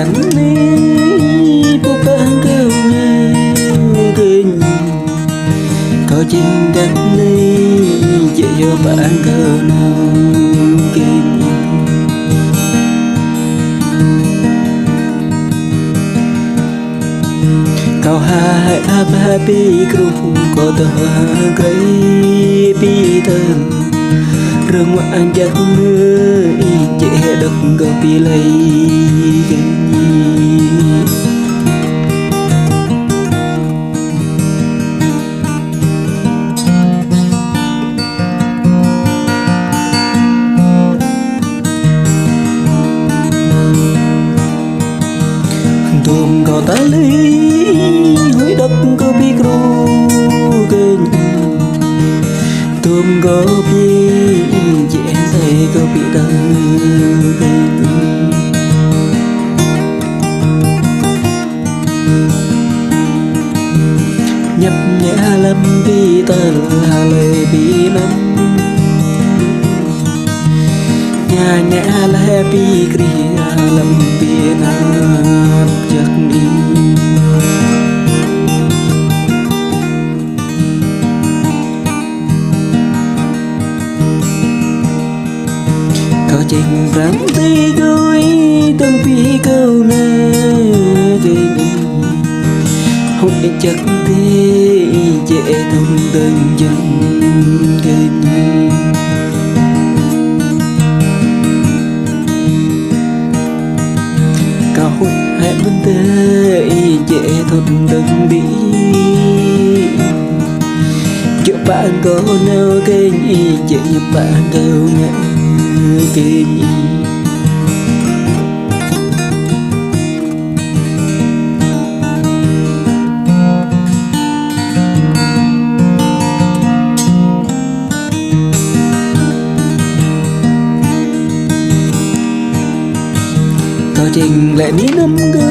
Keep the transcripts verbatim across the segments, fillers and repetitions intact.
Anai pơpă kâo ngă kơ ñu. Kâo jing dăp anai, jĕ yua pă kâo nao kơ ñu. Kâo hơ̆k hơ̆k pĭ kru, kâo tơhơ̆k grê pĭ tơl. Rơngot anjăk mơ̆ ih jĕ hơdơ̆k kâo pĭ lơi kơ ñu. Tơm kâo tơlơi huĭ đŏk kơ pĭ kru kơ ñu. Tơm kâo pĭ jĕ tơlơi kâo pĭ tơl kơ ñu. Ñăp ñĕ hơlăm pĭ tơl, hlơi pĭ năm. Ñă ñĕ hlơi pĭ krih, hơlăm pĭ năm jăk ih. Kâo jing pran tui kâo ih, tơm pĭ kâo ngă kơ ñu. Huĭ jăk tui ih jĕ tơm dơ̆ng jơ̆ng kơ ñu. Kâo huĭ hơ̆k mơ̆n tơ ih jĕ thot dơ̆ng đĭ. Jĕ pă kâo nao kơ ñu, jĕ ñu pă kâo ngă kơ ñu. Kâo jing lĕ mi năm kơ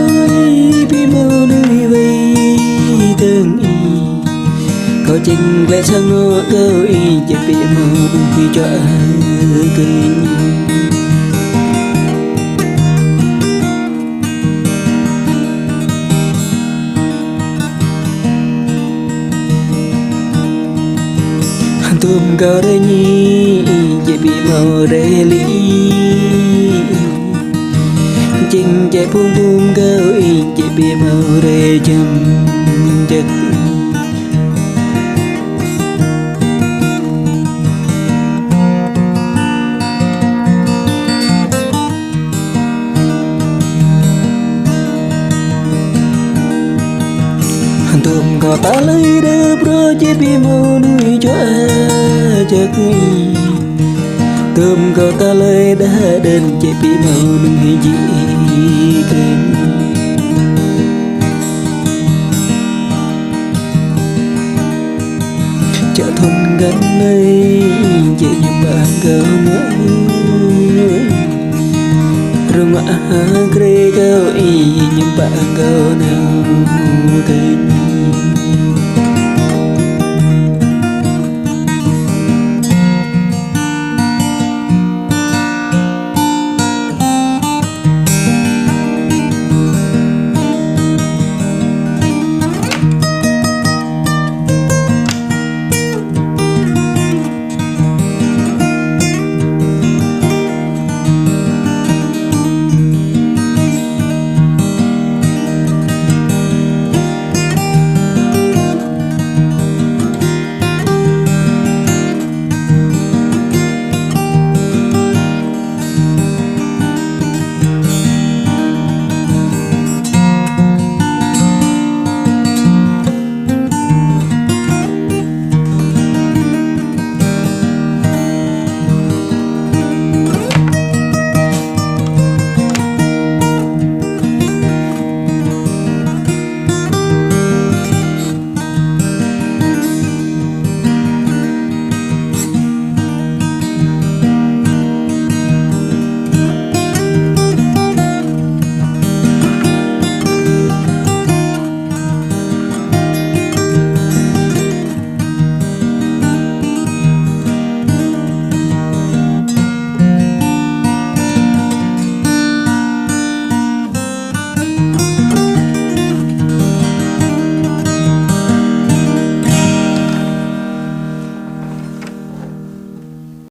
ih, pĭ hmâo lui wai tơng ih. Kâo jing lĕ sang ngŏ kơ ih, jĕ pĭ hmâo lui čuă kơ ih. Tơm kâo rai ñu, jĕ pĭ hmâo rai lĭ. Jing jĕ phung phung kâo ih, jĕ pĭ hmâo rai jăm jăk. Tơm kâo tơlơi đơ brơi jĕ pĭ hmâo lui čuă jăk ih. Tơm kâo tơlơi đah đen jĕ pĭ hmâo lui jĭ kơ ñu. Čă thun găn anai, jĕ ñu pă kâo ngă. Rơngot hơ̆k grê kâo ih, ñu pă kâo nao kơ ñu.